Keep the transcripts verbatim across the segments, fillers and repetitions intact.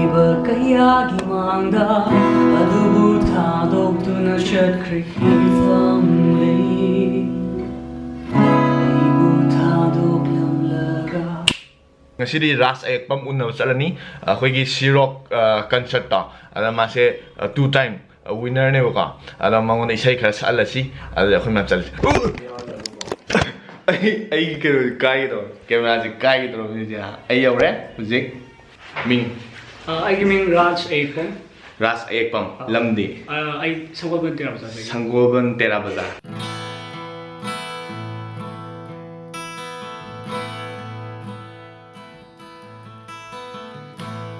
ꯀꯌꯥꯒꯤ ꯃꯥꯡꯗ ꯑꯗꯨꯕꯨ ꯊꯥꯗꯣꯛꯇꯨꯅ ꯆꯠꯈ꯭ꯔꯦ꯫ ꯃꯤꯐꯝ ꯂꯩ ꯑꯩꯕꯨ ꯊꯥꯗꯣꯛꯂꯝꯂꯒ꯫ ꯉꯁꯤꯗꯤ ꯔꯥꯖ ꯑꯌꯦꯛꯄꯝ ꯎꯅꯕ ꯆꯠꯂꯅꯤ꯫ ꯑꯩꯈꯣꯏꯒꯤ ꯁꯤꯔꯣꯛ ꯀꯟꯁꯔꯠꯇꯣ, ꯑꯗ ꯃꯥꯁꯦ ꯇꯨ ꯇꯥꯏꯝ ꯋꯤꯟꯅꯔꯅꯦꯕꯀꯣ꯫ ꯑꯗ ꯃꯉꯣꯟꯗ ꯏꯁꯩ ꯈꯔ ꯁꯛꯍꯜꯂꯁꯤ꯫ ꯑꯗꯨꯗꯤ ꯑꯩꯈꯣꯏ ꯃꯌꯥꯝ ꯆꯠꯂꯁꯤ꯫ ꯑꯩ ꯑꯩꯒꯤ ꯀꯩꯅꯣꯁꯦ ꯀꯥꯏꯒꯦ ꯇꯧꯔꯦ, ꯀꯦꯃꯦꯔꯥꯁꯦ ꯀꯥꯏꯒꯦ ꯇꯧꯔꯕꯅꯤ ꯍꯧꯖꯤꯛ꯫ ꯑꯩ ꯌꯧꯔꯦ ꯍꯧꯖꯤꯛ꯫ ꯃꯤꯡ? ꯑ, ꯑꯩꯒꯤ ꯃꯤꯡ ꯔꯥꯖ ꯑꯌꯦꯛꯄꯝ꯫ ꯔꯥꯖ ꯑꯌꯦꯛꯄꯝ꯫ ꯑ, ꯂꯝꯗꯤ? ꯑ, ꯑꯩ ꯁꯒꯣꯜꯕꯟ ꯇꯦꯔꯥ ꯕꯖꯥꯔꯗꯒꯤ꯫ ꯁꯒꯣꯜꯕꯟ ꯇꯦꯔꯥ ꯕꯖꯥꯔ꯫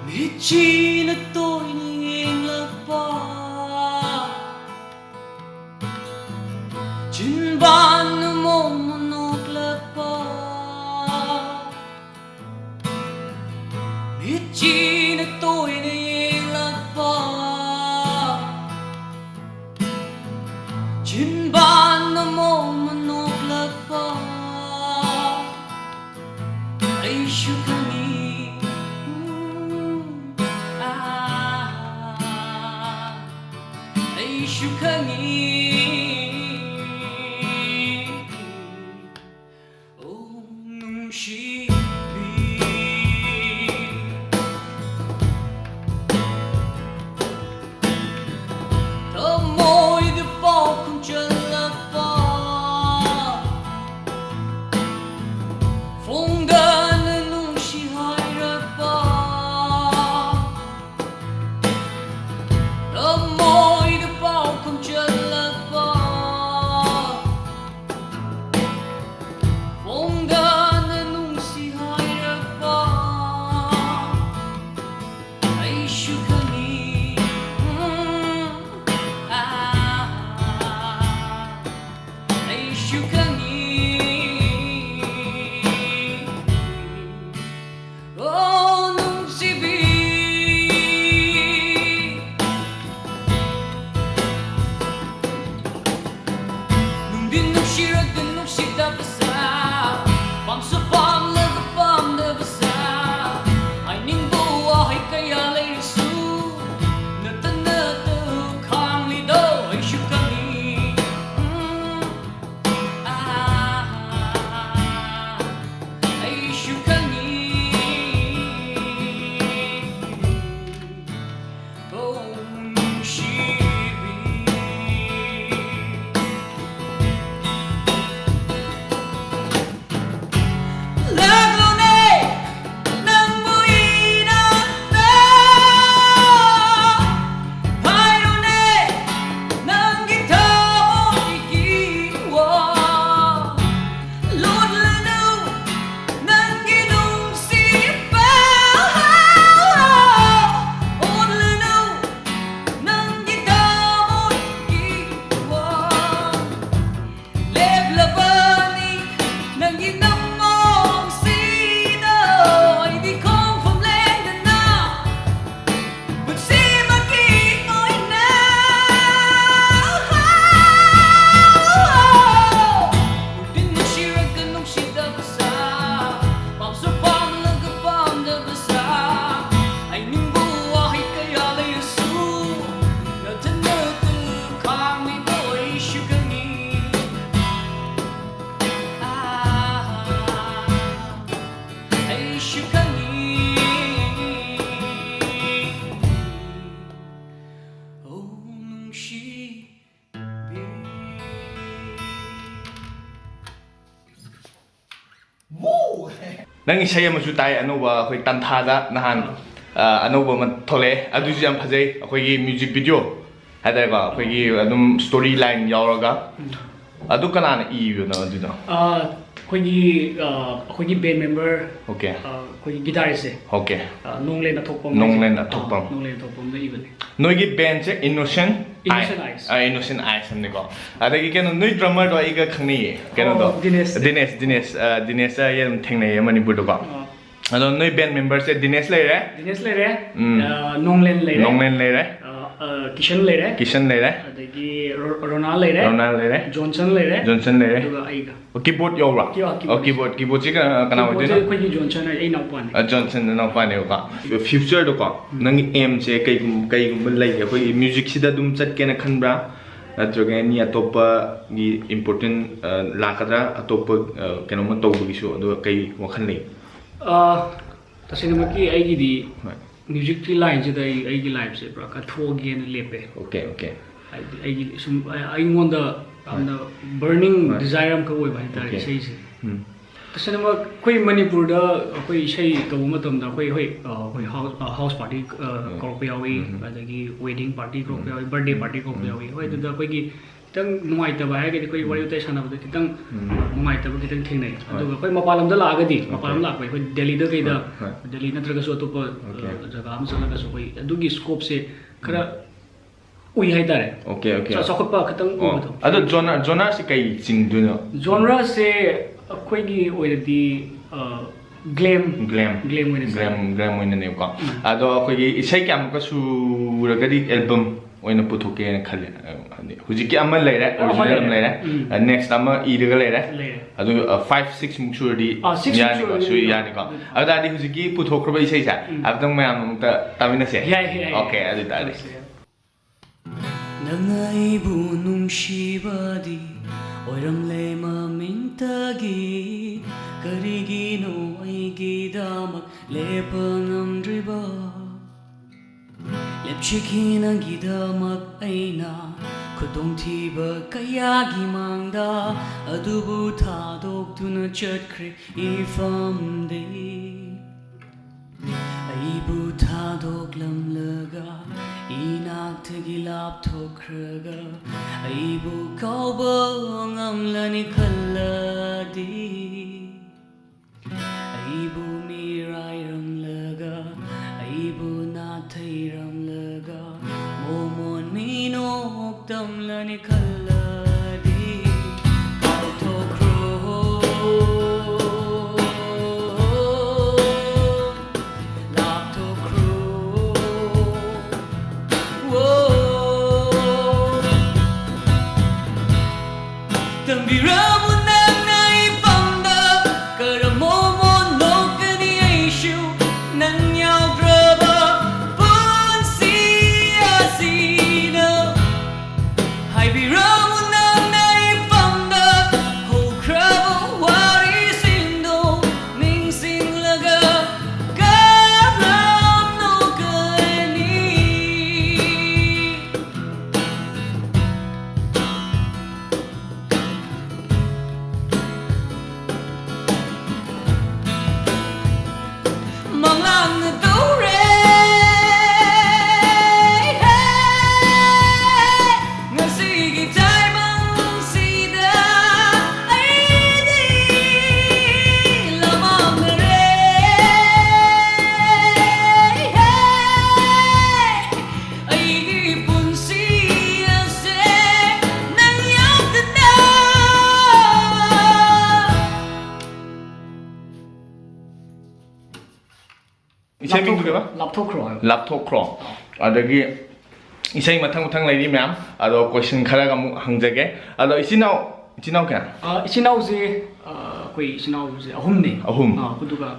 ꯃꯤꯠꯆꯤꯅ ꯇꯣꯏꯅ ꯌꯦꯡꯂꯛꯄ, ꯆꯤꯟꯕꯥꯟꯅ ꯃꯣꯃꯣꯟ ꯅꯣꯛꯂꯛꯄ, ꯃꯤꯠꯆꯤꯅ ꯇꯣꯏꯅ ꯌꯦꯡꯂꯛꯄ, ꯆꯤꯟꯕꯥꯟꯅ ꯃꯣꯃꯣꯟ ꯅꯣꯛꯂꯛꯄ, ꯑꯩꯁꯨ ꯈꯪꯏ, ꯑꯥ, ꯑꯩꯁꯨ ꯈꯪꯏ꯫ ꯑꯣ ꯅꯨꯡꯁꯤꯕꯤ, ꯊꯃꯣꯏꯗ ꯄꯥꯎꯈꯨꯝ ꯆꯜꯂꯛꯄ, ꯐꯣꯡꯗꯅ ꯅꯨꯡꯁꯤ ꯅꯪ ꯏꯁꯩ ꯑꯃꯁꯨ ꯇꯥꯏ ꯑꯅꯧꯕ, ꯑꯩꯈꯣꯏ ꯇꯟꯊꯥꯗ ꯅꯍꯥꯟ, ꯑ, ꯑꯅꯧꯕ ꯑꯃ ꯊꯣꯛꯂꯛꯑꯦ, ꯑꯗꯨꯁꯨ ꯌꯥꯝ ꯐꯖꯩ꯫ ꯑꯩꯈꯣꯏꯒꯤ ꯃ꯭ꯌꯨꯖꯤꯛ ꯚꯤꯗꯤꯑꯣ ꯍꯥꯏꯇꯥꯔꯦꯀꯣ, ꯑꯩꯈꯣꯏꯒꯤ ꯑꯗꯨꯝ ꯁ꯭ꯇꯣꯔꯤ ꯂꯥꯏꯟ ꯌꯥꯎꯔꯒ꯫ ꯑꯗꯨ ꯀꯅꯥꯅ ꯏꯕꯅꯣ ꯑꯗꯨꯗꯣ? ꯑꯩꯈꯣꯏꯒꯤ ꯑꯩꯈꯣꯏꯒꯤ ꯕꯦꯟ ꯃꯦꯝꯕꯔ ꯑꯣꯀꯦ꯫ ꯑꯩꯈꯣꯏꯒꯤ ꯒꯤꯇꯥꯔꯤꯁꯁꯦ ꯑꯣꯀꯦ꯫ ꯅꯣꯡꯂꯦꯟ ꯑꯊꯣꯛꯄꯝ ꯅꯣꯡꯂꯦꯟ ꯍꯥꯏꯁꯦ꯫ ꯑꯊꯣꯛꯄꯝ꯫ ꯑꯥ, ꯅꯣꯡꯂꯦꯟ ꯑꯊꯣꯛꯄꯝꯅ ꯏꯕꯅꯦ꯫ ꯅꯣꯏꯒꯤ ꯕꯦꯟꯁꯦ innocent Innocent Eyes꯫ Innocent ice ꯍꯥꯏꯕꯅꯤꯀꯣ꯫ ꯑꯗꯒꯤ ꯀꯩꯅꯣ, ꯅꯣꯏ ꯗ꯭ꯔꯃꯔꯗꯣ ꯑꯩꯒ ꯈꯪꯅꯩꯌꯦ, ꯀꯩꯅꯣꯗꯣ꯫ ꯑꯣ, ꯗꯤꯅꯦꯁ꯫ ꯗꯤꯅꯦꯁ ꯗꯤꯅꯦꯁ ꯑ, ꯗꯤꯅꯦꯁ ꯑꯩ ꯑꯗꯨꯝ ꯊꯦꯡꯅꯩꯌꯦ ꯃꯅꯤꯄꯨꯔꯗꯀꯣ꯫ ꯑꯥ, ꯑꯗꯣ ꯅꯣꯏ ꯕꯦꯟ ꯃꯦꯝꯕꯔꯁꯦ ꯗꯤꯅꯦꯁ ꯂꯩꯔꯦ꯫ ꯗꯤꯅꯦꯁ ꯂꯩꯔꯦ꯫ ꯎꯝ꯫ ꯑꯥ, ꯅꯣꯡꯂꯦꯟ ꯂꯩꯔꯦ꯫ ꯅꯣꯡꯂꯦꯟ ꯂꯩꯔꯦ꯫ ꯑꯥ, ꯑꯥ, ꯀꯤꯁꯟ ꯂꯩꯔꯦ꯫ ꯀꯤꯁꯟ ꯂꯩꯔꯦ꯫ ꯑꯗꯒꯤ ꯔꯣ- ꯔꯣꯅꯥꯜ ꯂꯩꯔꯦ꯫ ꯔꯣꯅꯥꯜ ꯂꯩꯔꯦ꯫ ꯖꯣꯟꯁꯟ ꯂꯩꯔꯦ꯫ ꯖꯣꯟꯁꯟ ꯂꯩꯔꯦ꯫ ꯑꯗꯨꯒ ꯑꯩꯒ꯫ ꯑꯣ, ꯀꯤꯕꯣꯔꯗ ꯌꯧꯕ꯭ꯔꯥ? ꯀꯤ- ꯑꯥ, ꯑꯣ, ꯀꯤꯕꯣꯔꯗ꯫ ꯀꯤꯕꯣꯔꯗ, ꯀꯤꯕꯣꯔꯗꯁꯤ ꯀꯅꯥ ꯀꯅꯥ ꯀꯤꯕꯣꯔꯗꯁꯦ ꯑꯣꯏꯗꯣꯏꯅꯣ? ꯑꯩꯈꯣꯏꯒꯤ ꯖꯣꯟꯁꯟ, ꯑꯩ ꯏꯅꯥꯎꯄꯥꯅꯦ꯫ ꯑ, ꯖꯣꯟꯁꯟ ꯅꯅꯥꯎꯄꯥꯅꯦꯕꯀꯣ꯫ ꯐ꯭ꯌꯨꯆꯔꯗꯀꯣ ꯅꯪꯒꯤ ꯑꯦꯝꯁꯦ ꯀꯩꯒꯨꯝ- ꯀꯩꯒꯨꯝꯕ ꯂꯩꯒꯦ? ꯑꯩꯈꯣꯏꯒꯤ ꯃ꯭ꯌꯨꯖꯤꯛꯁꯤꯗ ꯑꯗꯨꯝ ꯆꯠꯀꯦꯅ ꯈꯟꯕ꯭ꯔꯥ, ꯅꯠꯇ꯭ꯔꯒ ꯑꯦꯅꯤ ꯑꯇꯣꯞꯄꯒꯤ ꯏꯝꯄꯣꯔꯇꯦꯟ ꯂꯥꯛꯀꯗ꯭ꯔꯥ, ꯑꯇꯣꯞꯄ ꯑ, ꯀꯩꯅꯣꯝꯃ ꯇꯧꯕꯒꯤꯁꯨ? ꯑꯗꯨꯒ ꯀꯩ ꯋꯥꯈꯜ ꯂꯩ? ꯑꯥ, ꯇꯁꯦꯡꯅꯃꯛꯀꯤ ꯑꯩꯒꯤꯗꯤ ꯍꯣꯏ꯫ ꯃ꯭ꯌꯨꯖꯤꯛꯀꯤ ꯂꯥꯏꯟꯁꯤꯗ ꯑꯩ ꯑꯩꯒꯤ ꯂꯥꯏꯐꯁꯦ ꯄꯨꯔꯥ ꯀꯠꯊꯣꯛꯑꯒꯦꯅ ꯂꯦꯞꯄꯦ꯫ Okay, okay. ꯍꯥꯏꯗꯤ ꯑꯩꯒꯤ ꯁꯨꯝ ꯑꯩ- ꯑꯩꯉꯣꯟꯗ ꯌꯥꯝꯅ ꯕꯔꯅꯤꯡ ꯍꯣꯏ꯫ ꯗꯤꯖꯥꯏꯔ ꯑꯃꯈꯛ ꯑꯣꯏꯕ ꯍꯥꯏꯇꯥꯔꯦ ꯑꯣꯀꯦ꯫ ꯏꯁꯩꯁꯦ꯫ ꯎꯝ꯫ ꯇꯁꯦꯡꯅꯃꯛ ꯑꯩꯈꯣꯏ ꯃꯅꯤꯄꯨꯔꯗ ꯑꯩꯈꯣꯏ ꯏꯁꯩ ꯇꯧꯕ ꯃꯇꯝꯗ ꯑꯩꯈꯣꯏ, ꯍꯣꯏ, ꯑ, ꯑꯩꯈꯣꯏ ꯍꯥꯎꯁ ꯑ, ꯍꯥꯎꯁ ꯄꯥꯔꯇꯤ ꯑ, ꯎꯝ꯫ ꯀꯧꯔꯛꯄ ꯌꯥꯎꯏ, ꯎꯝ꯫ ꯑꯗꯒꯤ ꯋꯦꯗꯤꯡ ꯄꯥꯔꯇꯤ ꯀꯧꯔꯛꯄ ꯎꯝ꯫ ꯌꯥꯎꯏ, ꯕꯥꯔꯗꯦ ꯎꯝ꯫ ꯄꯥꯔꯇꯤ ꯀꯧꯔꯛꯄ ꯎꯝ꯫ ꯌꯥꯎꯏ꯫ ꯍꯣꯏ, ꯎꯝ꯫ ꯑꯗꯨꯗ ꯑꯩꯈꯣꯏꯒꯤ ꯈꯤꯇꯪ ꯅꯨꯡꯉꯥꯏꯇꯕ ꯍꯥꯏꯔꯒꯗꯤ ꯑꯩꯈꯣꯏ ꯋꯥꯔꯤ ꯋꯥꯇꯥꯏ ꯁꯥꯟꯅꯕꯗ ꯈꯤꯇꯪ ꯎꯝ꯫ ꯅꯨꯡꯉꯥꯏꯇꯕ ꯈꯤꯇꯪ ꯊꯦꯡꯅꯩ꯫ ꯍꯣꯏ꯫ ꯑꯗꯨꯒ ꯑꯩꯈꯣꯏ ꯃꯄꯥꯟ ꯂꯝꯗ ꯂꯥꯛꯑꯒꯗꯤ, ꯃꯄꯥꯟ ꯂꯝ ꯑꯣꯀꯦ꯫ ꯂꯥꯛꯄ ꯑꯩꯈꯣꯏ ꯗꯦꯜꯂꯤꯗ ꯀꯩꯗ, ꯍꯣꯏ, ꯍꯣꯏ꯫ ꯗꯦꯜꯂꯤ ꯅꯠꯇ꯭ꯔꯒꯁꯨ ꯑꯇꯣꯞꯄ ꯑ, ꯑꯣꯀꯦ꯫ ꯖꯒꯥ ꯑꯃ ꯆꯠꯂꯒꯁꯨ ꯑꯩꯈꯣꯏ ꯑꯗꯨꯒꯤ ꯁ꯭ꯀꯣꯞꯁꯦ ꯈꯔ ꯎꯏ ꯍꯥꯏꯇꯥꯔꯦ꯫ Okay, okay. ꯆꯥꯎ- ꯆꯥꯎꯈꯠꯄ ꯈꯤꯇꯪ ꯑꯣ, ꯎꯕꯗꯣ꯫ ꯑꯗꯣ ꯖꯣꯅꯔ, ꯖꯣꯅꯔꯁꯤ ꯀꯩ ꯆꯤꯡꯗꯣꯏꯅꯣ? ꯖꯣꯅꯔꯁꯦ ꯑꯩꯈꯣꯏꯒꯤ ꯑꯣꯏꯅꯗꯤ, ꯑ, ꯒ꯭ꯂꯦꯝ꯫ ꯒ꯭ꯂꯦꯝ꯫ ꯒ꯭ꯂꯦꯝ ꯑꯣꯏꯅ ꯆꯠꯂꯦ꯫ ꯒ꯭ꯂꯦꯝ, ꯒ꯭ꯂꯦꯝ ꯑꯣꯏꯅꯅꯦꯕꯀꯣ꯫ ꯎꯝ꯫ ꯑꯗꯣ ꯑꯩꯈꯣꯏꯒꯤ ꯏꯁꯩ ꯀꯌꯥꯃꯨꯛꯀ ꯁꯨꯔꯒꯗꯤ ꯑꯦꯜꯕꯝ ꯑꯣꯏꯅ ꯄꯨꯊꯣꯛꯀꯦꯅ ꯈꯜꯂꯤ? ꯑ, ꯍꯥꯏꯗꯤ ꯍꯧꯖꯤꯛꯀꯤ ꯑꯃ ꯂꯩꯔꯦ, ꯑꯃ ꯑꯣꯔꯤꯖꯤꯅꯦꯜ ꯑꯃ ꯂꯩꯔꯦ꯫ ꯂꯩꯔꯦ꯫ ꯑ, ꯅꯦꯛꯁ ꯑꯃ ꯏꯔꯒ ꯂꯩꯔꯦ꯫ ꯂꯩꯔꯦ꯫ ꯑꯗꯨ, ꯑ, ꯐꯥꯏꯚ, ꯁꯤꯛꯁ ꯃꯨꯛ ꯁꯨꯔꯗꯤ ꯑꯥ, ꯁꯤꯛꯁ ꯃꯨꯛ ꯌꯥꯅꯤꯀꯣ, ꯁꯨꯔꯗꯤ ꯁꯨ ꯌꯥꯅꯤ꯫ ꯌꯥꯅꯤꯀꯣ꯫ ꯑꯗꯨ ꯇꯥꯔꯗꯤ ꯍꯧꯖꯤꯛꯀꯤ ꯄꯨꯊꯣꯛꯈ꯭ꯔꯕ ꯏꯁꯩꯁꯦ ꯎꯝ꯫ ꯑꯝꯇꯪ ꯃꯌꯥꯝ ꯑꯃꯨꯛꯇ ꯇꯥꯃꯤꯟꯅꯁꯦ꯫ ꯌꯥꯏ, ꯌꯥꯏ, ꯌꯥꯏ꯫ ꯑꯣꯀꯦ, ꯑꯗꯨ ꯇꯥꯔꯗꯤ꯫ ꯇꯧꯁꯦ꯫ ꯅꯪꯅ ꯑꯩꯕꯨ ꯅꯨꯡꯁꯤꯕꯗꯤ ꯑꯣꯏꯔꯝꯂꯦ ꯃꯃꯤꯡꯇꯒꯤ꯫ ꯀꯔꯤꯒꯤꯅꯣ ꯑꯩꯒꯤꯗꯃꯛ ꯂꯦꯞꯄ ꯉꯝꯗ꯭ꯔꯤꯕ? ꯂꯦꯞꯆꯈꯤ ꯅꯪꯒꯤꯗꯃꯛ ꯑꯩꯅ ꯈꯨꯗꯣꯡꯊꯤꯕ ꯀꯌꯥꯒꯤ ꯃꯥꯡꯗ ꯑꯗꯨꯕꯨ ꯊꯥꯗꯣꯛꯇꯨꯅ ꯆꯠꯈ꯭ꯔꯦ ꯏꯐꯝꯗꯤ꯫ ꯑꯩꯕꯨ ꯊꯥꯗꯣꯛꯂꯝꯂꯒ ꯏꯅꯥꯛꯇꯒꯤ ꯂꯥꯞꯊꯣꯛꯈ꯭ꯔꯒ ꯑꯩꯕꯨ ꯀꯥꯎꯕ ꯉꯝꯂꯅꯤ ꯈꯜꯂꯗꯤ꯫ ꯑꯩꯕꯨ ꯃꯤꯔꯥꯏꯔꯝꯂꯒ ꯑꯩꯕꯨ ꯅꯥꯊꯩꯔꯝꯂꯒ ꯃꯣꯃꯣꯟ ꯃꯤꯅꯣꯛ ꯇꯝꯂꯅꯤ ꯈꯜꯂꯗꯤ ꯀꯥꯎꯊꯣꯛꯈ꯭ꯔꯣ, ꯂꯥꯞꯊꯣꯛꯈ꯭ꯔꯣ꯫ ꯇꯝꯕꯤꯔꯝꯃꯨ ꯅꯪꯅ ꯏꯐꯝꯗ ꯀꯔꯝ ꯃꯣꯃꯣꯟ ꯅꯣꯛꯀꯅꯤ ꯑꯩꯁꯨ ꯅꯪ ꯌꯥꯎꯗ꯭ꯔꯕ ꯄꯨꯟꯁꯤ ꯑꯁꯤꯅ꯫ ꯍꯥꯏꯕꯤꯔꯝꯃꯨ ꯅꯪꯅ ꯏꯐꯝꯗ ꯍꯧꯈ꯭ꯔꯕ ꯋꯥꯔꯤꯁꯤꯡꯗꯣ ꯅꯤꯡꯁꯤꯡꯂꯒ ꯀꯔꯝ ꯅꯣꯛꯀꯅꯤ꯫ ꯃꯪꯂꯥꯛꯅ ꯇꯧꯔꯦ ꯉꯁꯤꯒꯤ ꯇꯥꯏꯕꯪꯁꯤꯗ ꯑꯩꯗꯤ ꯂꯃꯥꯡꯅꯔꯦ꯫ ꯑꯩꯒꯤ ꯄꯨꯟꯁꯤ ꯑꯁꯦ ꯅꯪ ꯌꯥꯎꯗꯅ꯫ ꯏꯁꯩ ꯃꯤꯡꯗꯨ ꯀꯩꯕ? ꯂꯥꯞꯊꯣꯛꯈ꯭ꯔꯣ ꯍꯥꯏꯕ꯫ ꯂꯥꯞꯊꯣꯛꯈ꯭ꯔꯣ꯫ ꯑꯗꯒꯤ ꯏꯁꯩ ꯃꯊꯪ ꯃꯊꯪ ꯂꯩꯔꯤ ꯃꯌꯥꯝ, ꯑꯗꯣ ꯀꯣꯏꯁꯟ ꯈꯔꯒ ꯑꯃꯨꯛ ꯍꯪꯖꯒꯦ꯫ ꯑꯗꯣ ꯏꯆꯤꯟ ꯏꯅꯥꯎ, ꯏꯆꯤꯟ ꯏꯅꯥꯎ ꯀꯌꯥ? ꯑ, ꯏꯆꯤꯟ ꯏꯅꯥꯎꯁꯦ, ꯑ, ꯑꯩꯈꯣꯏ ꯏꯆꯤꯟ ꯏꯅꯥꯎꯁꯦ ꯑꯍꯨꯝꯅꯦ꯫ ꯑꯍꯨꯝ꯫ ꯑ, ꯑꯗꯨꯒ,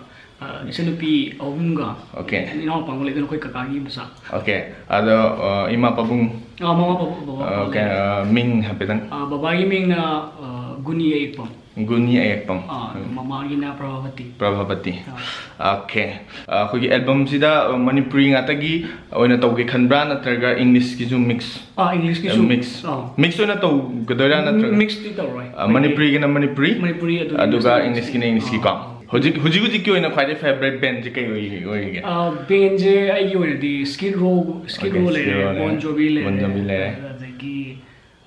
ꯑ, ꯏꯆꯟꯅꯨꯄꯤ ꯑꯍꯨꯝꯒ, OK꯫ ꯏꯅꯥꯎꯄꯥ ꯑꯃꯒ ꯂꯩꯗꯅ ꯑꯩꯈꯣꯏ ꯀꯀꯥꯒꯤ ꯃꯆꯥ꯫ OK꯫ ꯑꯗꯣ, ꯑ, ꯏꯃꯥ ꯄꯥꯕꯨꯡ? ꯑ, ꯃꯃꯥ ꯄꯥꯕꯨꯡ, ꯕꯕꯥ ꯑ, ꯄꯥꯕꯨꯡ ꯀꯌꯥ, ꯂꯩ꯫ ꯑ, ꯃꯤꯡ ꯍꯥꯏꯐꯦꯠꯇꯪ? ꯑ, ꯕꯕꯥꯒꯤ ꯃꯤꯡꯅ, ꯑ, ꯒꯨꯅꯤ ꯑꯌꯦꯛꯄꯝ꯫ ꯒꯨꯅꯤ ꯑꯌꯦꯛꯄꯝ꯫ ꯑꯥ, ꯃꯃꯥꯒꯤꯅ ꯄ꯭ꯔꯚꯥꯕꯇꯤ꯫ ꯄ꯭ꯔꯚꯥꯕꯇꯤ꯫ ꯑꯣꯀꯦ꯫ ꯑꯩꯈꯣꯏꯒꯤ ꯑꯦꯜꯕꯝꯁꯤꯗ ꯃꯅꯤꯄꯨꯔꯤ ꯉꯥꯛꯇꯒꯤ ꯑꯣꯏꯅ ꯇꯧꯒꯦ ꯈꯟꯕ꯭ꯔꯥ, ꯅꯠꯇ꯭ꯔꯒ ꯏꯪꯂꯤꯁꯀꯤꯁꯨ ꯃꯤꯛꯁ? ꯑꯥ, ꯏꯪꯂꯤꯁꯀꯤꯁꯨ꯫ ꯃꯤꯛꯁ꯫ ꯑꯥ꯫ ꯃꯤꯛꯁ ꯑꯣꯏꯅ ꯇꯧꯒꯗꯣꯏꯔꯥ, ꯅꯠꯇ꯭ꯔꯒ? ꯃꯤꯛꯁꯇꯤ ꯇꯧꯔꯣꯏ꯫ ꯑ, ꯃꯅꯤꯄꯨꯔꯤꯒꯤꯅ ꯃꯅꯤꯄꯨꯔꯤ, ꯃꯅꯤꯄꯨꯔꯤ, ꯑꯗꯨꯒ ꯑꯗꯨꯒ ꯏꯪꯂꯤꯁꯀꯤꯅ ꯏꯪꯂꯤꯁꯀꯤꯅ ꯏꯪꯂꯤꯁꯀꯤꯀꯣ꯫ ꯑꯥ꯫ ꯍꯧꯖꯤꯛ ꯍꯧꯖꯤꯛ ꯍꯧꯖꯤꯛꯀꯤ ꯑꯣꯏꯅ ꯈ꯭ꯋꯥꯏꯗꯩ ꯐꯦꯚꯔꯥꯏꯠ ꯕꯦꯟꯁꯦ ꯀꯩ ꯑꯣꯏ-, ꯑꯣꯏꯔꯤꯒꯦ? ꯑꯥ, ꯕꯦꯟꯁꯦ ꯑꯩꯒꯤ ꯑꯣꯏꯅꯗꯤ Skid Row, Skid Okay, Row Skid ꯂꯩꯔꯦ, Row ꯂꯩꯔꯦ, Bon Jovi ꯂꯩꯔꯦ, Bon Jovi ꯂꯩꯔꯦ꯫ ꯑꯗꯒꯤ,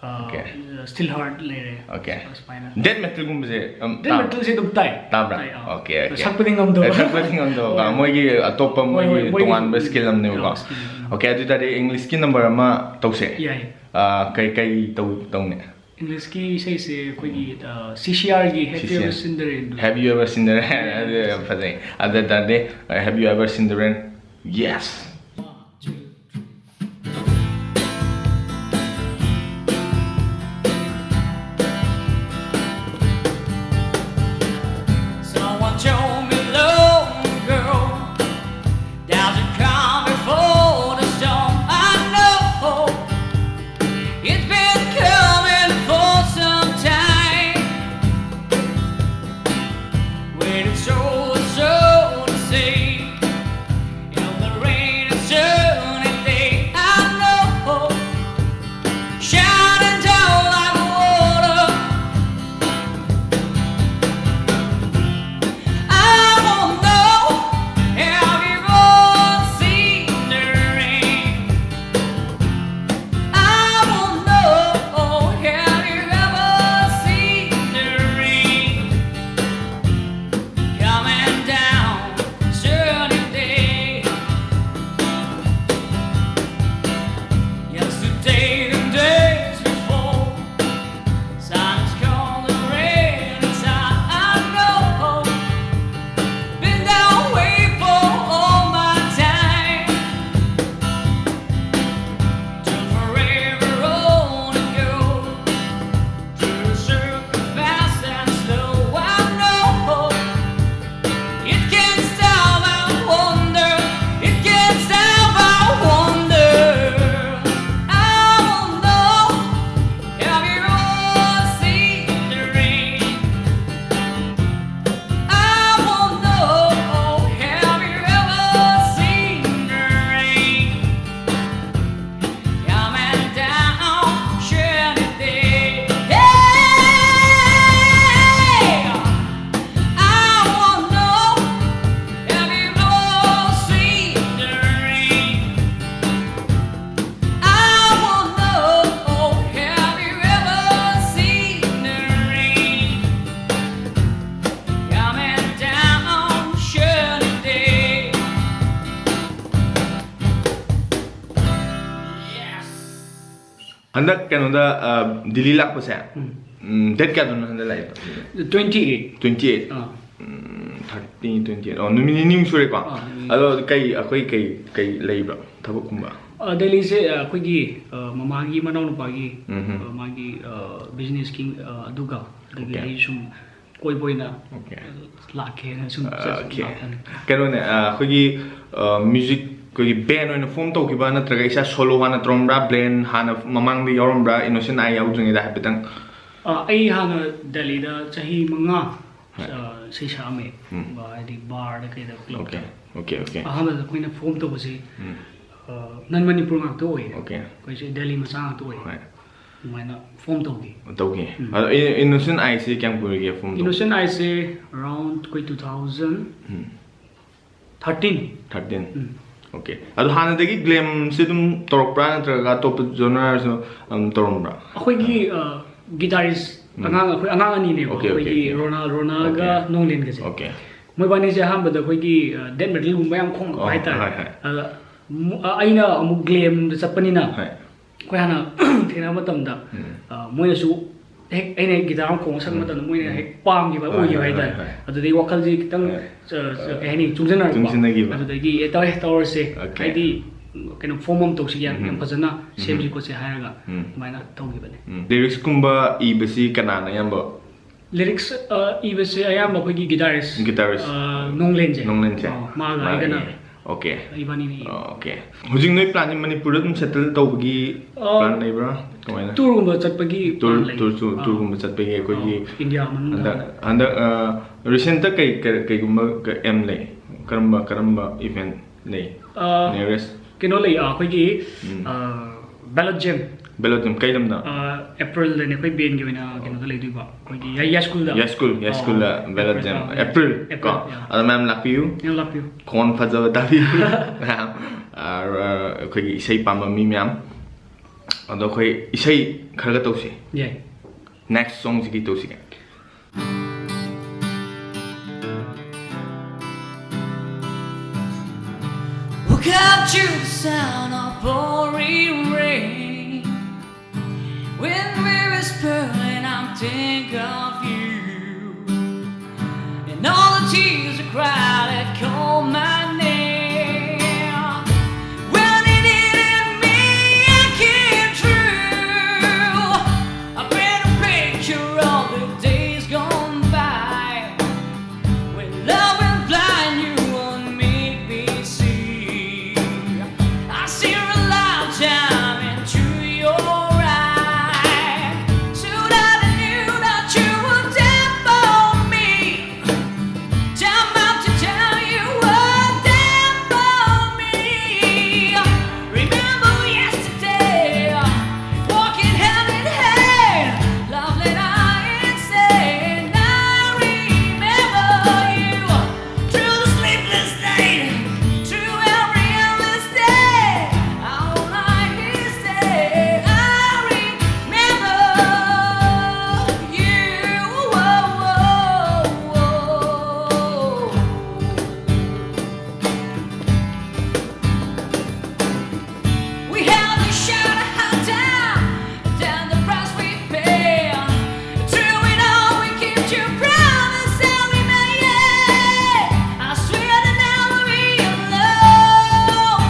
ꯑꯥ, Okay. Steelheart ꯂꯩꯔꯦ꯫ Okay. ꯑꯁꯨꯃꯥꯏꯅ꯫ ꯗꯦꯠ ꯃꯦꯇꯜꯒꯨꯝꯕꯁꯦ, ꯎꯝ, ꯗꯦꯠ ꯇꯥꯕ꯭ꯔꯥ? ꯃꯦꯇꯜꯁꯦ ꯑꯗꯨꯝ ꯇꯥꯏ꯫ ꯇꯥꯕ꯭ꯔꯥ? ꯇꯥꯏ, ꯑꯥ꯫ Okay, okay. ꯁꯛꯄꯗꯤ ꯉꯝꯗꯕ꯫ ꯑꯦ, ꯁꯛꯄꯗꯤ ꯉꯝꯗꯕ꯫ ꯍꯣꯏ. ꯃꯣꯏꯒꯤ ꯑꯇꯣꯞꯄ, ꯍꯣꯏ, ꯃꯣꯏꯒꯤ ꯍꯣꯏ, ꯃꯣꯏꯒꯤ ꯇꯣꯉꯥꯟꯕ ꯑꯥ, ꯁ꯭ꯀꯤꯜ ꯑꯃꯅꯦꯕꯀꯣ꯫ ꯁ꯭ꯀꯤꯜ ꯑꯃꯅꯤ꯫ Okay, ꯑꯗꯨ ꯇꯥꯔꯗꯤ ꯏꯪꯂꯤꯁꯀꯤ ꯅꯝꯕꯔ ꯑꯃ ꯇꯧꯁꯦ꯫ ꯌꯥꯏ꯫ ꯑ, ꯀꯩ, ꯀꯩ ꯇꯧ-, ꯇꯧꯅꯤ? ꯏꯪꯂꯤꯁꯀꯤ ꯏꯁꯩꯁꯦ ꯑꯩꯈꯣꯏꯒꯤ, ꯑ, C C R ꯒꯤ Have You C C R. Ever Seen the Rain ꯗꯣ꯫ Have You Ever Seen the Rain? ꯑꯗꯨ ꯌꯥꯝ ꯐꯖꯩ꯫ ꯑꯗꯨ ꯇꯥꯔꯗꯤ, Have You Ever Seen the Rain? Yes. Someone told me long ago, there's a calm before the storm. I know it's been coming for some time. When it's all, so to say, and the rain ꯍꯟꯗꯛ ꯀꯩꯅꯣꯗ, ꯑ, ꯗꯤꯜꯂꯤ ꯂꯥꯛꯄꯁꯦ, ꯎꯝ, date ꯀꯌꯥꯗꯅꯣ ꯍꯟꯗꯛ ꯂꯥꯛꯏꯗꯣ? Twenty eight. Twenty eight. ꯑꯥ, ꯎꯝ, thirty, twenty eight, ꯑꯣ, ꯅꯨꯃꯤꯠ ꯅꯤꯅꯤꯃꯨꯛ ꯁꯨꯔꯦꯀꯣ? ꯑꯥ, ꯅꯨꯃꯤꯠ ꯅꯤꯅꯤ. ꯑꯗꯣ ꯀꯩ, ꯑꯩꯈꯣꯏ ꯀꯩ, ꯀꯩ ꯂꯩꯕ꯭ꯔꯣ, ꯊꯕꯛꯀꯨꯝꯕ? ꯑ, ꯗꯦꯜꯂꯤꯁꯦ, ꯑ, ꯑꯩꯈꯣꯏꯒꯤ, ꯑ, ꯃꯃꯥꯒꯤ ꯃꯅꯥꯎꯅꯨꯄꯥꯒꯤ, ꯎꯝ ꯍꯝ. ꯑ, ꯃꯥꯒꯤ, ꯑ, ꯕꯤꯖꯤꯅꯦꯁꯀꯤ, ꯑ, ꯑꯗꯨꯒ, ꯑꯗꯒꯤ ꯑꯣꯀꯦ. ꯑꯩ ꯁꯨꯝ ꯀꯣꯏꯕ ꯑꯣꯏꯅ, ꯑꯣꯀꯦ. ꯑ, ꯂꯥꯛꯀꯦꯅ ꯁꯨꯝ ꯆꯠ-, ꯑꯣꯀꯦ. ꯂꯥꯛꯄꯅꯤ. ꯀꯩꯅꯣꯅꯦ, ꯑ, ꯑꯩꯈꯣꯏꯒꯤ, ꯑ, ꯃ꯭ꯌꯨꯖꯤꯛ, ꯑꯩꯈꯣꯏꯒꯤ ꯕꯦꯟ ꯑꯣꯏꯅ ꯐꯣꯝ ꯇꯧꯈꯤꯕ ꯅꯠꯇ꯭ꯔꯒ ꯏꯁꯥ ꯁꯣꯂꯣ ꯍꯥꯟꯅ ꯇꯧꯔꯝꯕ꯭ꯔꯥ? ꯕꯦꯟ ꯍꯥꯟꯅ ꯃꯃꯥꯡꯗ ꯌꯥꯎꯔꯝꯕ꯭ꯔꯥ, ꯏꯅꯣꯁꯦꯟ ꯑꯥꯏ ꯌꯥꯎꯗ꯭ꯔꯤꯉꯩꯗ ꯍꯥꯏꯐꯦꯠꯇꯪ? ꯑ, ꯑꯩ ꯍꯥꯟꯅ ꯗꯦꯜꯂꯤꯗ ꯆꯍꯤ ꯃꯉꯥ, ꯍꯣꯏ. ꯑ, ꯏꯁꯩ ꯁꯛꯑꯝꯃꯦ꯫ ꯎꯝ. ꯍꯥꯏꯗꯤ ꯕꯥꯔꯗ ꯀꯩꯗ, ꯀ꯭ꯂꯕꯇ꯫ Okay, okay, okay. ꯑꯍꯥꯟꯕꯗ ꯑꯩꯈꯣꯏꯅ ꯐꯣꯝ ꯇꯧꯕꯁꯦ, ꯎꯝ. ꯑ, ꯅꯟ ꯃꯅꯤꯄꯨꯔ ꯉꯥꯛꯇ ꯑꯣꯏꯌꯦ꯫ ꯑꯣꯀꯦ. ꯑꯩꯈꯣꯏꯁꯦ ꯗꯦꯜꯂꯤ ꯃꯆꯥ ꯉꯥꯛꯇ ꯑꯣꯏꯌꯦ꯫ ꯍꯣꯏ. ꯑꯗꯨꯃꯥꯏꯅ ꯐꯣꯝ ꯇꯧꯈꯤ꯫ ꯇꯧꯈꯤ꯫ ꯎꯝ. ꯑꯗꯣ ꯏ-, ꯏꯅꯣꯁꯦꯟ ꯑꯥꯏꯁꯦ ꯀꯌꯥꯝ ꯀꯨꯏꯔꯒꯦ ꯐꯣꯝ ꯇꯧꯕ? ꯏꯅꯣꯁꯦꯟ ꯑꯥꯏꯁꯦ around ꯑꯩꯈꯣꯏ two thousand ꯎꯝ. Thirteen. Thirteen. ꯎꯝ. ꯑꯣꯀꯦ. ꯑꯗꯣ ꯍꯥꯟꯅꯗꯒꯤ ꯒ꯭ꯂꯦꯝꯁꯦ ꯑꯗꯨꯝ ꯇꯧꯔꯛꯄ꯭ꯔꯥ, ꯅꯠꯇ꯭ꯔꯒ ꯑꯇꯣꯞꯄ ꯖꯣꯅꯔꯁꯨ ꯑꯗꯨꯝ ꯇꯧꯔꯝꯕ꯭ꯔꯥ? ꯑꯩꯈꯣꯏꯒꯤ, ꯑ, ꯒꯤꯇꯥꯔꯤꯁ ꯎꯝ. ꯑꯉꯥꯡ, ꯑꯩꯈꯣꯏ ꯑꯉꯥꯡ ꯑꯅꯤꯅꯦꯕ, ꯑꯣꯀꯦ, ꯑꯣꯀꯦ, ꯑꯩꯈꯣꯏꯒꯤ ꯑꯣꯀꯦ. ꯔꯣꯅꯥ-, ꯔꯣꯅꯥꯒ ꯑꯣꯀꯦ. ꯅꯣꯡꯂꯦꯟꯒꯁꯦ꯫ ꯑꯣꯀꯦ. ꯃꯣꯏꯕꯥꯅꯤꯁꯦ ꯑꯍꯥꯟꯕꯗ ꯑꯩꯈꯣꯏꯒꯤ, ꯑ, ꯗꯦꯠ ꯃꯦꯇꯜꯒꯨꯝꯕ ꯌꯥꯝ ꯈꯣꯡꯉꯛꯄ ꯑꯣ, ꯍꯥꯏꯇꯥꯔꯦ꯫ ꯍꯣꯏ, ꯍꯣꯏ. ꯑꯗ ꯃꯨ-, ꯑ, ꯑꯩꯅ ꯑꯃꯨꯛ ꯒ꯭ꯂꯦꯝꯗ ꯆꯠꯄꯅꯤꯅ, ꯍꯣꯏ. ꯑꯩꯈꯣꯏ ꯍꯥꯟꯅ ꯊꯦꯡꯅꯕ ꯃꯇꯝꯗ, ꯎꯝ. ꯑ, ꯃꯣꯏꯅꯁꯨ ꯍꯦꯛ ꯑꯩꯅ ꯍꯦꯛ ꯒꯤꯇꯥꯔ ꯑꯃ ꯈꯣꯡꯕ ꯁꯛꯄ ꯎꯝ. ꯃꯇꯝꯗ ꯃꯣꯏꯅ ꯎꯝ. ꯍꯦꯛ ꯄꯥꯝꯈꯤꯕ, ꯍꯣꯏ, ꯑꯣꯏꯈꯤꯕ ꯍꯣꯏ, ꯍꯥꯏꯇꯥꯔꯦ꯫ ꯍꯣꯏ, ꯍꯣꯏ. ꯑꯗꯨꯗꯒꯤ ꯋꯥꯈꯜꯁꯦ ꯈꯤꯇꯪ, ꯍꯣꯏ. ꯑ, ꯑ, ꯀꯩ ꯍꯥꯏꯅꯤ, ꯆꯨꯡꯁꯤꯟꯅꯔꯛꯄ꯫ ꯆꯨꯡꯁꯤꯟꯅꯈꯤꯕ. ꯑꯗꯨꯗꯒꯤ, "ꯑꯦ, ꯇꯧꯔꯦ, ꯇꯧꯔꯁꯦ꯫ ꯑꯣꯀꯦ. ꯍꯥꯏꯗꯤ, ꯀꯩꯅꯣ, ꯐꯣꯝ ꯑꯃ ꯇꯧꯁꯤꯒꯦ, ꯌꯥꯝ, ꯌꯥꯝ ꯎꯝ. ꯐꯖꯅ ꯎꯝ. ꯁꯦꯝꯁꯤ ꯈꯣꯠꯁꯤ" ꯍꯥꯏꯔꯒ ꯎꯝ. ꯑꯗꯨꯃꯥꯏꯅ ꯇꯧꯈꯤꯕꯅꯦ꯫ ꯎꯝ. ꯂꯤꯔꯤꯛꯁꯀꯨꯝꯕ ꯏꯕꯁꯤ ꯀꯅꯥꯅ ꯑꯌꯥꯝꯕ? ꯂꯤꯔꯤꯛꯁ, ꯑ, ꯏꯕꯁꯦ ꯑꯌꯥꯝꯕ ꯑꯩꯈꯣꯏꯒꯤ ꯒꯤꯇꯥꯔꯤꯁ, ꯒꯤꯇꯥꯔꯤꯁ. ꯑ, ꯅꯣꯡꯂꯦꯟꯁꯦ꯫ ꯅꯣꯡꯂꯦꯟꯁꯦ꯫ ꯑ, ꯃꯥꯒ ꯃꯥꯒ ꯑꯩꯒꯅ ꯏꯌꯦ. ꯑꯣꯀꯦ. ꯏꯕꯥꯅꯤꯅ ꯏꯌꯦ꯫ ꯑꯣꯀꯦ. ꯍꯧꯖꯤꯛ ꯅꯣꯏ ꯄ꯭ꯂꯥꯟꯁꯦ ꯃꯅꯤꯄꯨꯔꯗ ꯑꯗꯨꯝ ꯁꯦꯇꯜ ꯇꯧꯕꯒꯤ ꯑ, ꯄ꯭ꯂꯥꯟ ꯂꯩꯕ꯭ꯔꯥ? ꯀꯃꯥꯏꯅ? ꯇꯨꯔꯒꯨꯝꯕ ꯆꯠꯄꯒꯤ ꯇꯨꯔ, ꯄ꯭ꯂꯥꯟ ꯂꯩ꯫ ꯇꯨꯔ, ꯇꯨꯔ, ꯑ, ꯇꯨꯔꯒꯨꯝꯕ ꯆꯠꯄꯒꯤ ꯑꯩꯈꯣꯏꯒꯤ ꯑ, ꯏꯟꯗꯤꯌꯥ ꯃꯅꯨꯡꯗ ꯍꯟꯗꯛ, ꯍꯥꯏꯅ꯫ ꯍꯟꯗꯛ, ꯑ, ꯔꯤꯁꯦꯟꯇ ꯀꯩ, ꯀꯩ, ꯀꯩꯒꯨꯝꯕ ꯑꯦꯝ ꯂꯩ? ꯀꯔꯝꯕ, ꯀꯔꯝꯕ ꯏꯚꯦꯟ ꯂꯩ? ꯑ, nearest? ꯀꯩꯅꯣ ꯂꯩ, ꯑ, ꯑꯩꯈꯣꯏꯒꯤ, ꯎꯝ. ꯑ, ꯕꯦꯂꯠ ꯖꯦꯝ꯫ ꯕꯦꯂꯠ ꯖꯦꯝ ꯀꯩ ꯂꯝꯗ? ꯑ, ꯑꯦꯄ꯭ꯔꯤꯜꯗꯅꯦ ꯑꯩꯈꯣꯏ ꯕꯦꯟꯒꯤ ꯑꯣꯏꯅ ꯀꯩꯅꯣꯗ ꯂꯩꯗꯣꯏꯕ, ꯑꯩꯈꯣꯏꯒꯤ ꯌꯥꯏ-, ꯌꯥꯏꯁ꯭ꯀꯨꯜꯗ꯫ ꯌꯥꯏꯁ꯭ꯀꯨꯜ, ꯌꯥꯏꯁ꯭ꯀꯨꯜꯗ ꯑ, ꯕꯦꯂꯠ ꯖꯦꯝ꯫ ꯑ, ꯑꯦꯄ꯭ꯔꯤꯜ, ꯑꯦꯄ꯭ꯔꯤꯜ, ꯀꯣ? ꯌꯥ꯫ ꯑꯗꯣ ꯃꯌꯥꯝ ꯂꯥꯛꯄꯤꯌꯨ꯫ ꯃꯌꯥꯝ ꯂꯥꯛꯄꯤꯌꯨ꯫ ꯈꯣꯟ ꯐꯖꯕ ꯇꯥꯕꯤꯌꯨ꯫ ꯃꯌꯥꯝ, ꯑ, ꯑꯩꯈꯣꯏꯒꯤ ꯏꯁꯩ ꯄꯥꯝꯕ ꯃꯤ ꯃꯌꯥꯝ꯫ ꯑꯗꯣ ꯑꯩꯈꯣꯏ ꯏꯁꯩ ꯈꯔꯒ ꯇꯧꯁꯤ꯫ ꯌꯥꯏ꯫ Next songꯁꯤ ꯀꯩ ꯇꯧꯁꯤꯒꯦ? Woke up to the sound of pouring rain. When we whisper and I think of you, and all the tears I cried that call my name. When it hit me, I came true. I paint a picture of the days gone by. When love will blind you and make me see, I see a lifetime into your eyes. Should I knew that you were there for me. Time after time you were there for me. Remember yesterday, walking hand in hand, love that I insane. I remember you through the sleepless night, through every endless day. All I hear say, I remember you. Whoa, whoa, whoa. We have to shout our time, then the price we pay. Through it all, we keep your promise and we made it. I swear to never be alone.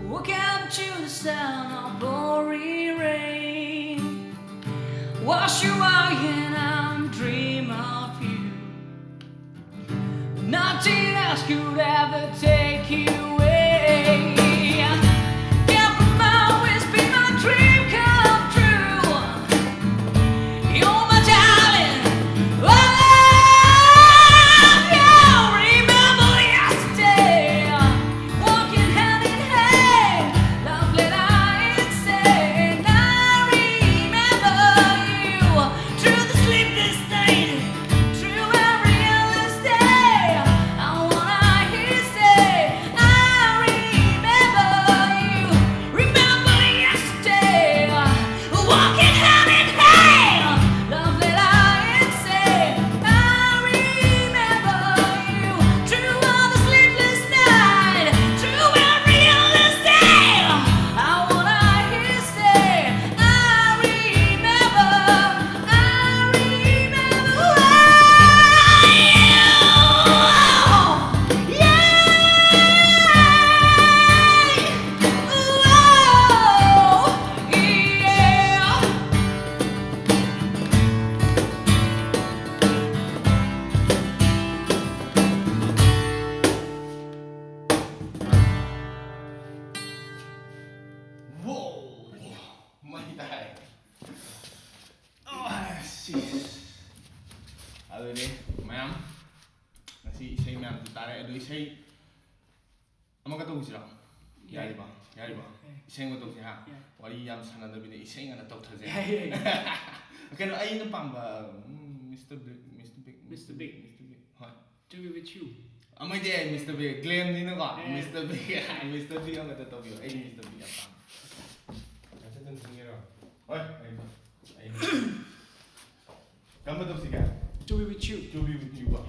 Welcome to the sound of pouring rain. Wash you out and I dream of you. Nothing else could ever take you away. Can't always be my dream come true. You're my darling. Oh, yeah, remember yesterday. Walking hand in hand, love that I insane. I remember you through the ꯑꯗꯨꯅꯤ ꯃꯌꯥꯝ, ꯉꯁꯤ ꯏꯁꯩ ꯃꯌꯥꯝꯁꯨ ꯇꯥꯔꯦ, ꯑꯗꯣ ꯏꯁꯩ ꯑꯃꯒ ꯇꯧꯁꯤꯔꯣ? ꯌꯥꯔꯤꯕ? ꯌꯥꯔꯤꯕ? ꯌꯥꯏ꯫ ꯏꯁꯩ ꯑꯃ ꯇꯧꯁꯤ ꯍꯥ? ꯌꯥꯏ꯫ ꯋꯥꯔꯤ ꯌꯥꯝ ꯁꯥꯟꯅꯗꯕꯤꯗ ꯏꯁꯩ ꯉꯥꯛꯇ ꯇꯧꯊꯁꯦ꯫ ꯌꯥꯏ, ꯌꯥꯏ, ꯌꯥꯏ꯫ ꯀꯩꯅꯣ, ꯑꯩꯅ ꯄꯥꯝꯕ, ꯎꯝ, Mister Big, Mister Big, Mister Big꯫ Mister Big, ꯍꯣꯏ꯫ To be with you. ꯑꯃꯗꯤ ꯑꯩ Mister Big, Glenn ꯅꯤꯅꯀꯣ꯫ ꯌꯥꯏ, ꯌꯥꯏ꯫ Mister Big, Mister Big ꯑꯃꯗ ꯇꯧꯕꯤꯌꯣ꯫ ꯑꯩ Mister Big ꯌꯥꯝ ꯄꯥꯝꯃꯦ꯫ ꯍꯣꯏ, ꯑꯩ, ꯑꯩ꯫ ꯀꯔꯝꯕ ꯇꯧꯁꯤꯒꯦ? To be with you. To be with you ꯀꯣ꯫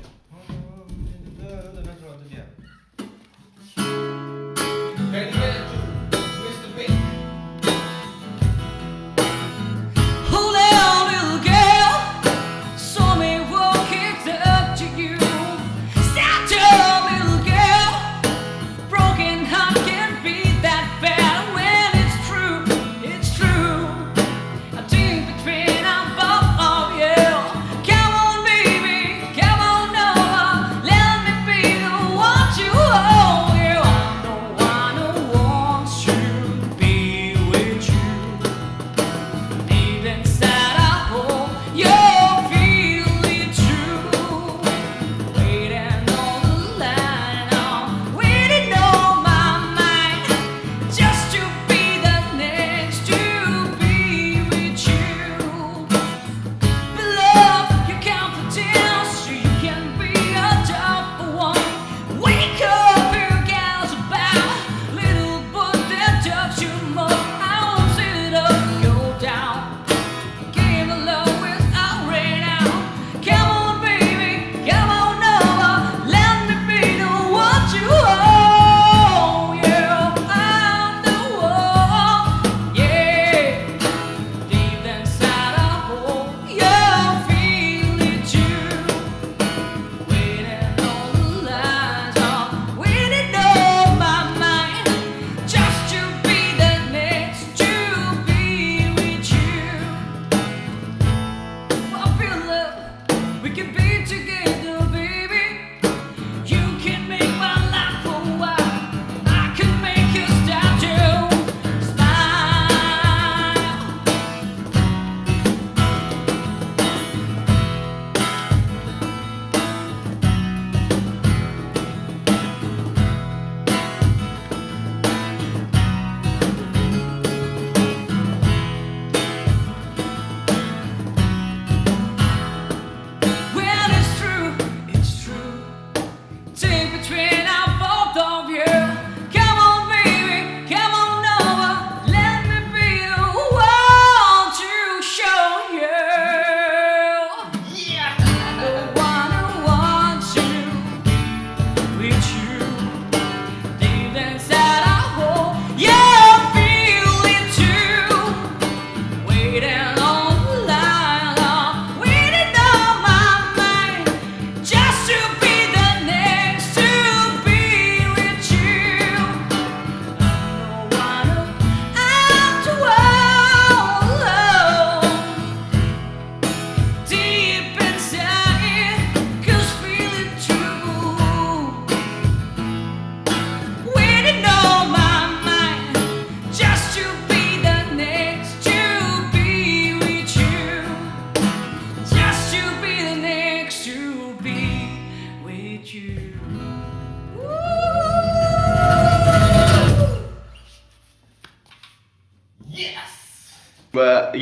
ꯅꯠꯇ꯭ꯔꯣ ꯑꯗꯨꯗꯤ? Dedicated to Mister Big. Hold on, little girl. Saw me walking up to you. Stand up, little girl. Broken heart can be that bad when it's true, it's true. I think between I'm above all you. Come on, baby, come on, no,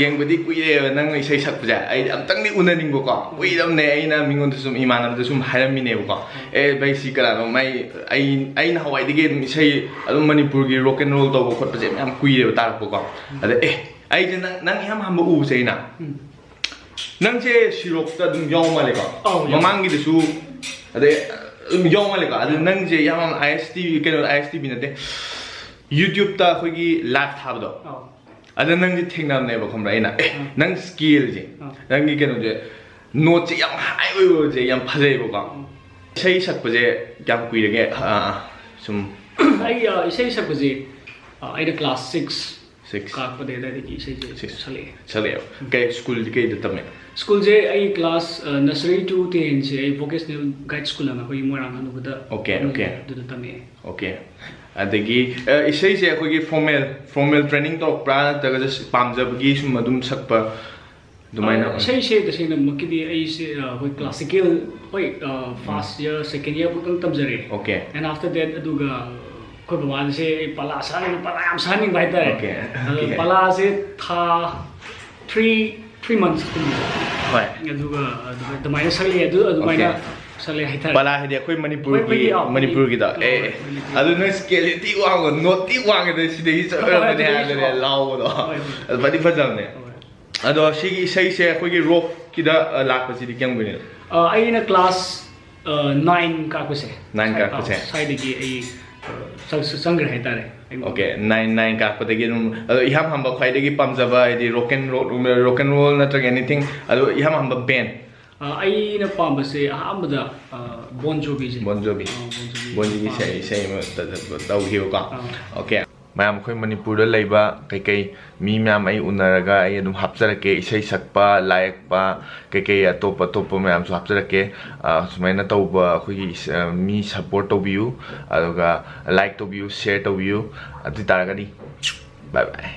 ꯌꯦꯡꯕꯗꯤ ꯀꯨꯏꯔꯦꯕ ꯅꯪ ꯏꯁꯩ ꯁꯛꯄꯁꯦ, ꯑꯩꯗꯤ ꯑꯝꯇꯪꯗꯤ ꯎꯅꯅꯤꯡꯕꯀꯣ꯫ ꯀꯨꯏꯔꯕꯅꯦ, ꯑꯩꯅ ꯃꯤꯉꯣꯟꯗ ꯁꯨꯝ, ꯏꯃꯥꯟꯅꯕꯗ ꯁꯨꯝ ꯍꯥꯏꯔꯝꯃꯤꯅꯦꯕꯀꯣ, "ꯑꯦ ꯚꯥꯏ, ꯁꯤ ꯀꯅꯥꯅꯣ? ꯃꯥꯏ, ꯑꯩ, ꯑꯩ ꯅꯍꯥꯟꯋꯥꯏꯗꯒꯤ ꯑꯗꯨꯝ ꯏꯁꯩ ꯑꯗꯨꯝ ꯃꯅꯤꯄꯨꯔꯒꯤ rock and roll ꯇꯧꯕ ꯈꯣꯠꯄꯁꯦ ꯌꯥꯝ ꯀꯨꯏꯔꯦꯕ ꯇꯥꯔꯛꯄꯀꯣ꯫ ꯑꯗ ꯑꯦ, ꯑꯩꯁꯦ ꯅꯪ, ꯅꯪ ꯏꯍꯥꯟ ꯍꯥꯟꯕ ꯎꯕꯁꯦ ꯑꯩꯅ, ꯎꯝ꯫ ꯅꯪꯁꯦ ꯁꯤꯔꯣꯛꯇ ꯑꯗꯨꯝ ꯌꯥꯎ ꯃꯥꯜꯂꯦꯀꯣ? ꯑꯧ, ꯌꯥꯎ꯫ ꯃꯃꯥꯡꯒꯤꯗꯁꯨ ꯑꯗꯩ ꯑꯗꯨꯝ ꯌꯥꯎ ꯃꯥꯜꯂꯦꯀꯣ? ꯑꯗꯨ ꯅꯪꯁꯦ ꯌꯥꯝ I S T V, ꯀꯩꯅꯣ, I S T V ꯅꯠꯇꯦ, YouTube-ꯇ ꯑꯩꯈꯣꯏꯒꯤ live ꯊꯥꯕꯗꯣ, ꯑꯧ꯫ ꯑꯗ ꯅꯪꯁꯦ ꯊꯦꯡꯅꯕꯅꯦꯕ, ꯈꯪꯕ꯭ꯔꯥ? ꯑꯩꯅ, "ꯑꯦ, ꯑꯥ꯫ ꯅꯪ scale-ꯁꯦ, ꯑꯥ꯫ ꯅꯪꯒꯤ ꯀꯩꯅꯣꯁꯦ, note-ꯁꯦ ꯌꯥꯝ high ꯑꯣꯏꯕꯁꯦ ꯌꯥꯝ ꯐꯖꯩꯌꯦꯕꯀꯣ?" ꯎꯝ꯫ ꯏꯁꯩ ꯁꯛꯄꯁꯦ ꯀꯌꯥꯝ ꯀꯨꯏꯔꯒꯦ? ꯑꯥ, ꯑꯥ, ꯁꯨꯝ꯫ ꯑꯩ, ꯑꯥ, ꯏꯁꯩ ꯁꯛꯄꯁꯦ, ꯑꯥ, ꯑꯩꯅ class six Six꯫ ꯀꯥꯔꯛꯄꯗꯒꯤ ꯑꯗꯨꯋꯥꯏꯗꯒꯤ ꯏꯁꯩꯁꯦ Six꯫ ꯁꯛꯂꯛꯑꯦ꯫ ꯁꯛꯂꯛꯑꯦꯕ꯫ ꯎꯝ꯫ ꯀꯩ school-ꯗꯤ ꯀꯩꯗ ꯇꯝꯃꯦ? School-ꯁꯦ ꯑꯩ class, ꯑꯥ, nursery to ten-ꯁꯦ ꯑꯩ vocational guide school ꯑꯃ ꯑꯩꯈꯣꯏꯒꯤ ꯃꯣꯏꯔꯥꯡ ꯍꯅꯨꯕꯗ Okay, ꯇꯝꯃꯦ, okay꯫ ꯑꯗꯨꯗ ꯇꯝꯃꯛꯑꯦ꯫ Okay꯫ ꯑꯗꯒꯤ, ꯑ, ꯏꯁꯩꯁꯦ ꯑꯩꯈꯣꯏꯒꯤ formal, formal training ꯇꯧꯔꯛꯄ꯭ꯔꯥ, ꯅꯠꯇ꯭ꯔꯒ just ꯄꯥꯝꯖꯕꯒꯤ ꯁꯨꯝ ꯑꯗꯨꯝ ꯁꯛꯄ ꯑꯗꯨꯃꯥꯏꯅ ꯑ, ꯑꯣꯏ? ꯏꯁꯩꯁꯦ ꯇꯁꯦꯡꯅꯃꯛꯀꯤꯗꯤ ꯑꯩꯁꯦ, ꯑ, ꯑꯩꯈꯣꯏ classical, ꯍꯣꯏ, ꯑ, first year, second year ꯐꯥꯎꯇꯪ ꯇꯝꯖꯔꯦ꯫ Okay꯫ And after that, ꯑꯗꯨꯒ ꯑꯩꯈꯣꯏ ꯕꯕꯥꯁꯦ ꯑꯩ ꯄꯂꯥ ꯁꯛꯍꯟꯅꯤꯡꯕ, ꯄꯂꯥ ꯌꯥꯝ ꯁꯛꯍꯟꯅꯤꯡꯕ ꯍꯥꯏꯇꯥꯔꯦ꯫ Okay, ꯑꯗꯣ okay꯫ ꯄꯂꯥꯁꯦ ꯊꯥ three, three months ꯀꯨꯝꯕ꯫ ꯍꯣꯏ꯫ ꯑꯗꯨꯒ ꯑꯗꯨꯃꯥꯏꯅ ꯁꯛꯂꯛꯑꯦ꯫ ꯑꯗꯨ ꯑꯗꯨꯃꯥꯏꯅ Okay꯫ ꯁꯛꯂꯛꯑꯦ ꯍꯥꯏꯇꯥꯔꯦ꯫ ꯄꯂꯥ ꯍꯥꯏꯗꯤ ꯑꯩꯈꯣꯏ ꯃꯅꯤꯄꯨꯔꯒꯤ, ꯑꯩꯈꯣꯏꯒꯤ, ꯑꯥ, ꯃꯅꯤꯄꯨꯔꯒꯤꯗꯣ? ꯑꯩꯈꯣꯏꯒꯤ, ꯑꯦ, ꯑꯦ꯫ ꯑꯩꯈꯣꯏꯒꯤ꯫ ꯑꯗꯨ ꯅꯪ scale-ꯗꯤ ꯋꯥꯡꯕ, note-ꯗꯤ ꯋꯥꯡꯉꯦꯗ, ꯁꯤꯗꯒꯤ ꯍꯣꯏ, ꯍꯣꯏ, ꯆꯠꯂꯔꯕꯅꯦ ꯑꯗꯨꯗꯒꯤꯁꯨ ꯍꯥꯏꯕꯅꯦ, ꯋꯥꯡ-, ꯂꯥꯎꯕꯗꯣ꯫ ꯍꯣꯏ, ꯍꯣꯏ꯫ ꯑꯗꯨ ꯐꯗꯤ ꯐꯖꯕꯅꯦ꯫ ꯍꯣꯏ꯫ ꯑꯗꯣ ꯁꯤꯒꯤ ꯏꯁꯩꯁꯦ ꯑꯩꯈꯣꯏꯒꯤ rock-ꯀꯤꯗ, ꯑ, ꯂꯥꯛꯄꯁꯤꯗꯤ ꯀꯌꯥꯝ ꯀꯨꯏꯔꯦ? ꯑ, ꯑꯩꯅ class, ꯑ, nine ꯀꯥꯔꯛꯄꯁꯦ꯫ Nine ꯁ꯭ꯋꯥꯏ-, ꯀꯥꯔꯛꯄꯁꯦ꯫ ꯑ, ꯁ꯭ꯋꯥꯏꯗꯒꯤ ꯑꯩ, ꯑ, ꯆꯪ-, ꯆꯪꯈ꯭ꯔꯦ ꯍꯥꯏꯇꯥꯔꯦ ꯑꯩꯉꯣꯟꯗ꯫ Okay, nine, nine ꯀꯥꯔꯛꯄꯗꯒꯤ ꯑꯗꯨꯝ, ꯑꯗꯣ ꯏꯍꯥꯟ ꯍꯥꯟꯕ ꯈ꯭ꯋꯥꯏꯗꯒꯤ ꯄꯥꯝꯖꯕ ꯍꯥꯏꯗꯤ rock and roll, rock and roll ꯅꯠꯇ꯭ꯔꯒ anything, ꯑꯗꯣ ꯏꯍꯥꯟ ꯍꯥꯟꯕ band? ꯑ, ꯑꯩꯅ ꯄꯥꯝꯕꯁꯦ ꯑꯍꯥꯟꯕꯗ, ꯑ, Bon Jovi-ꯁꯦ꯫ Bon Jovi꯫ ꯑ, Bon Jovi Bon Jovi-ꯁꯦ ꯄꯥꯝꯃꯦ꯫ ꯏꯁꯩ ꯑꯃ ꯇ-, ꯇ-, ꯇꯧꯈꯤꯕꯀꯣ꯫ ꯑꯥ꯫ Okay꯫ ꯃꯌꯥꯝ, ꯑꯩꯈꯣꯏ ꯃꯅꯤꯄꯨꯔꯗ ꯂꯩꯕ ꯀꯩꯀꯩ ꯃꯤ ꯃꯌꯥꯝ ꯑꯩ ꯎꯅꯔꯒ ꯑꯩ ꯑꯗꯨꯝ ꯍꯥꯞꯆꯔꯛꯀꯦ, ꯏꯁꯩ ꯁꯛꯄ, ꯂꯥꯏ ꯌꯦꯛꯄ, ꯀꯩꯀꯩ ꯑꯇꯣꯞ ꯑꯇꯣꯞꯄ ꯃꯌꯥꯝꯁꯨ ꯍꯥꯞꯆꯔꯛꯀꯦ꯫ ꯑ, ꯁꯨꯃꯥꯏꯅ ꯇꯧꯕ ꯑꯩꯈꯣꯏꯒꯤ ꯏꯁ-, ꯑ, ꯃꯤ support ꯇꯧꯕꯤꯌꯨ, ꯑꯗꯨꯒ like ꯇꯧꯕꯤꯌꯨ, share ꯇꯧꯕꯤꯌꯨ꯫ ꯑꯗꯨ ꯑꯣꯏ ꯇꯥꯔꯒꯗꯤ bye bye꯫